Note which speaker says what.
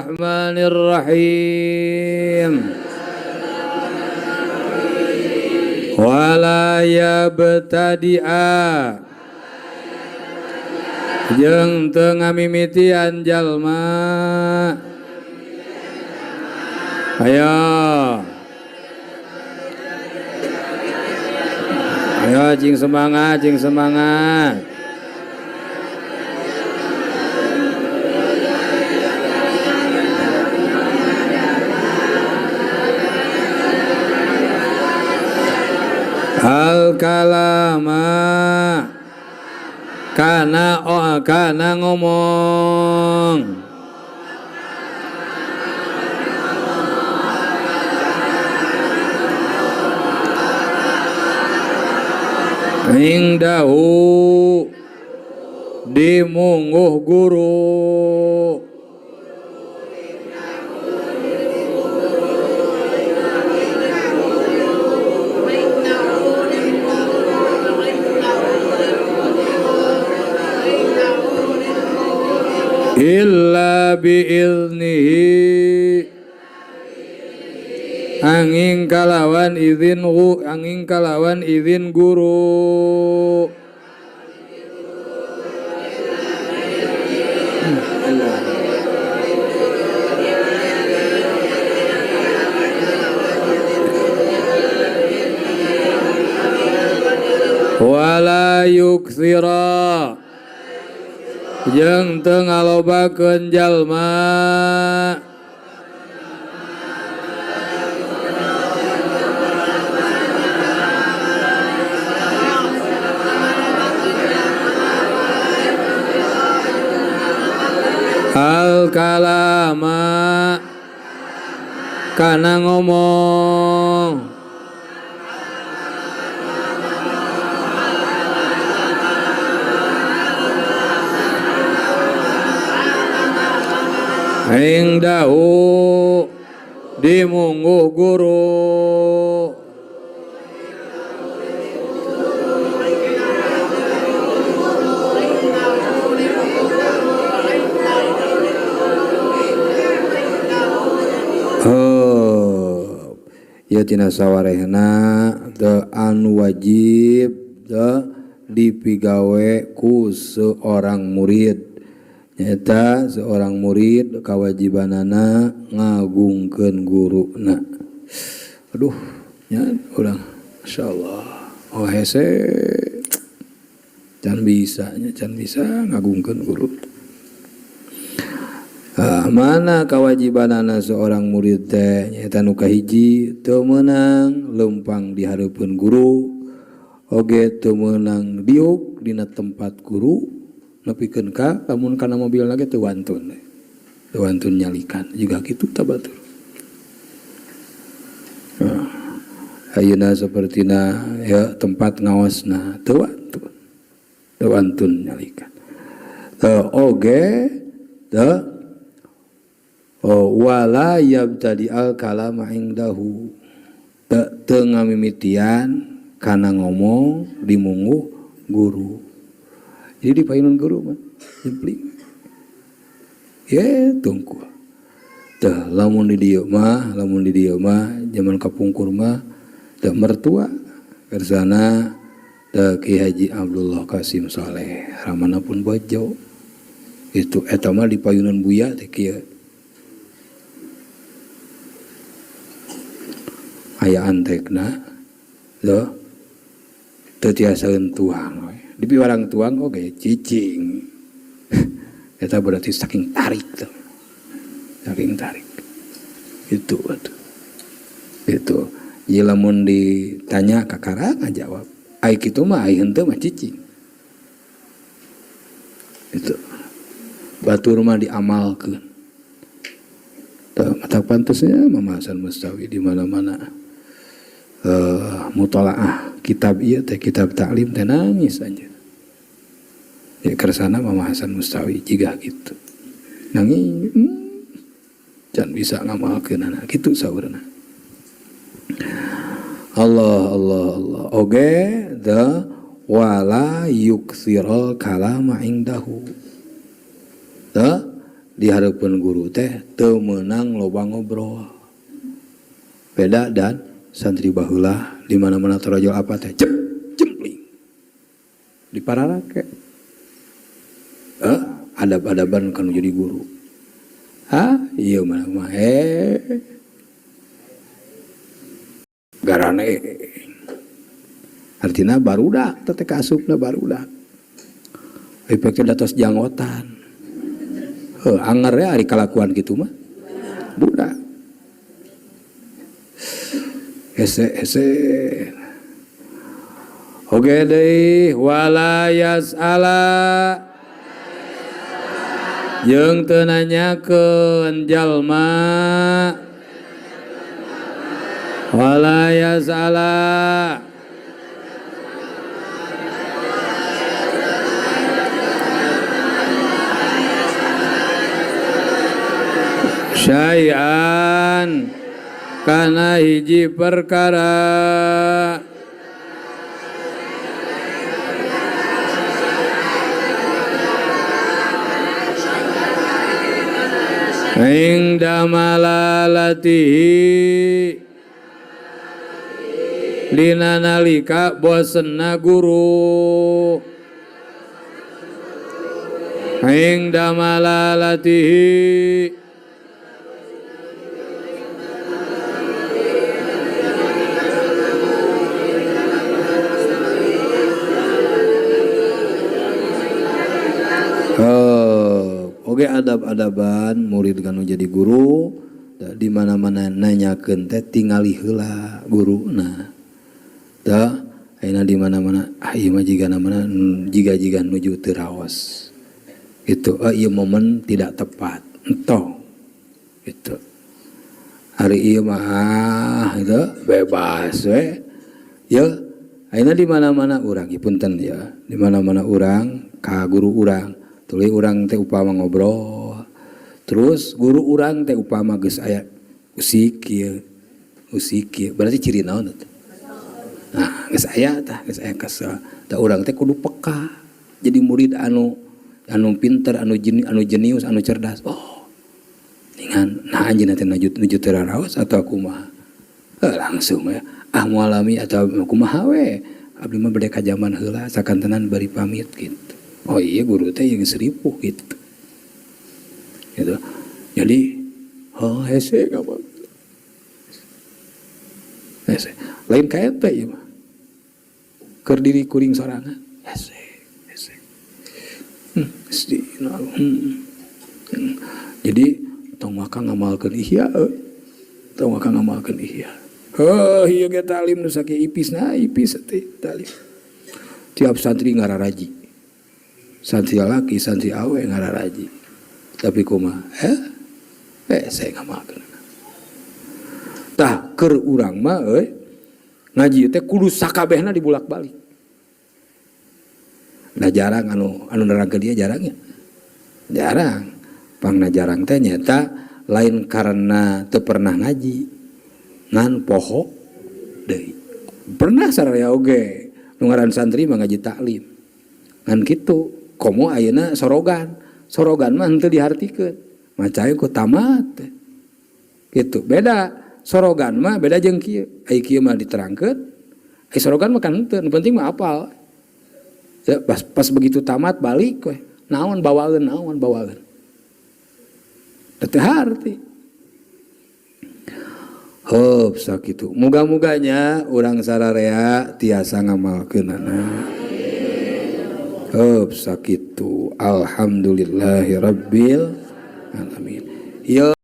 Speaker 1: Bismillahirrahmanirrahim. Wala yabtadi'a jeung teu ngamimitian jalma. Ayo. Ayo cing semangat, cing semangat. Al kalama kana oh kana ngomong indahu dimungguh guru illa biiznihi angin kalawan izin angin kalawan izin guru. Wala yukthira jeung teu ngalobakeun jalma al kalama kana ngomong indahu dimungguh guru. Oh, ya tina sawarehna teu anu wajib teu dipigawe ku seorang murid. Nyata seorang murid kawajibanana ngagungkeun guruna. Aduh, nya urang masyaallah. Oh hese can bisa nya can bisa ngagungkeun guru. Mana kawajibanana seorang murid teh nyaeta nu kahiji teu meunang leumpang di hareupeun guru, oge teu meunang diuk dina tempat guru. Nepikeun ka lamun kana mobil lagi teu wantun nyalikan juga kitu ta batur. Ayeuna sapertina ya tempat ngaosna teu wantun nyalikan. Oge teu wala yabtadi al kalama indahu teu ngamimitian kana ngomong dimungguh guru. Jadi di payunan guru mah jempling. Ye tungku. Tah lamun di dieu mah, lamun di dieu mah zaman kapungkur mah teh mertua kersana teh Ki Haji Abdullah Kasim Saleh ramana pun bojo. Itu eta mah di payunan buya teh kieu. Aya antekna lho teu tiasaeun tuang we. Di piwarang tuang oge cicing. Eta berarti saking tarik tuh. Saking tarik. Itu atuh. Itu. Ieu lamun ditanya kakara ngajawab. Ai kitu mah ai henteu mah cicing. Itu. Batur mah diamalkeun. Tah mata pantesnya Mama Hasan Mustawi di mana-mana. Mutalaah kitab ieu teh kitab taklim teh nangis anjeun. Ya kersana Mama Hasan Mustawi jiga gitu. Nangis, can bisa ngamalkeun anak kitu saurna. Allah Allah Allah. Oge the wala yuksiral kalama indahu. The Di hareupeun guru teh teu meunang loba ngobrol. Beda dan santri baheula di mana-mana torojol apa teh cep jempling. Di pararake. Adab-adaban kanu jadi guru. Hah? Ieu mah mah garane. Artina barudak teh kaasupna barudak. Efeknya datos janggotan. Heuh, anger ya ari kalakuan kitu mah. Budak. Hese hese. Oke deui wala yas'ala jeung teu nanyakeun jalma wala yas'ala syai'an kana hiji perkara ingda malalatihi dina nalika bosenna guru ingda malalatihi Oke adab-adaban murid kanu jadi guru di mana-mana nanyakeun teh tingali heula guruna. Tah ayeuna di mana-mana ah ieu mah jigana mana jiga-jiga nuju teu raos. Itu ieu momen tidak tepat. Entong. Itu. Hari ieu mah itu bebas we. Ya ayeuna di mana-mana urang punten ya, di mana-mana urang ka guru urang. Tuluy urang teh upama ngobrol. Terus guru urang teh upama geus aya usik ieu. Usik ieu berarti ciri naon teh? Nah, geus aya tah, geus aya kesel. Tah urang teh kudu peka. Jadi murid anu pinter, anu jenius, anu cerdas. Oh. Ningan nah anjeunna teh nuju teu raraos atau kumaha? Langsung ya. Ah moal lami atau kumaha we? Abdi mah bade ka jaman heula sakantenan bari pamit gitu. Oh iya guru teh yang seripu gitu. Gitu. Jadi oh hese apa? Hese. Lain ka ente ieu mah. Keur diri kuring sorangan. Hese, hese. Jadi tong waka ngamalkeun ihya euy. Tong waka ngamalkeun ihya. Heuh ieu ge talim nu sakieu ipisna ipis teh talim. Tiap santri ngararaji. Santri laki, santri awe ngararaji. Tapi kumaha? Saya ngamalkeun. Tah keur urang mah euy ngaji teh kudu sakabehna dibulak-balik. Nah jarang anu nerangkeun dia jarangnya. Jarang. Pangna jarang teh nyata lain karena teu pernah ngaji. Ngan poho deui. Pernah sararea oge nu ngaran santri mah ngaji taklim. Ngan kitu komo ayeuna sorogan. Sorogan mah henteu dihartikeun. Maca ku tamat. Gitu. Beda sorogan mah beda jeung kieu. Ai kieu mah diterangkeun. Ai sorogan mah kan henteu, nu penting mah apal. Pas begitu tamat balik we. Naon bawaeun, naon bawaeun. Teu harti. Heup sakitu. Muga-muganya urang sararea tiasa ngamalkeunana. Heup sakitu. Alhamdulillahirabbil alamin. Ieu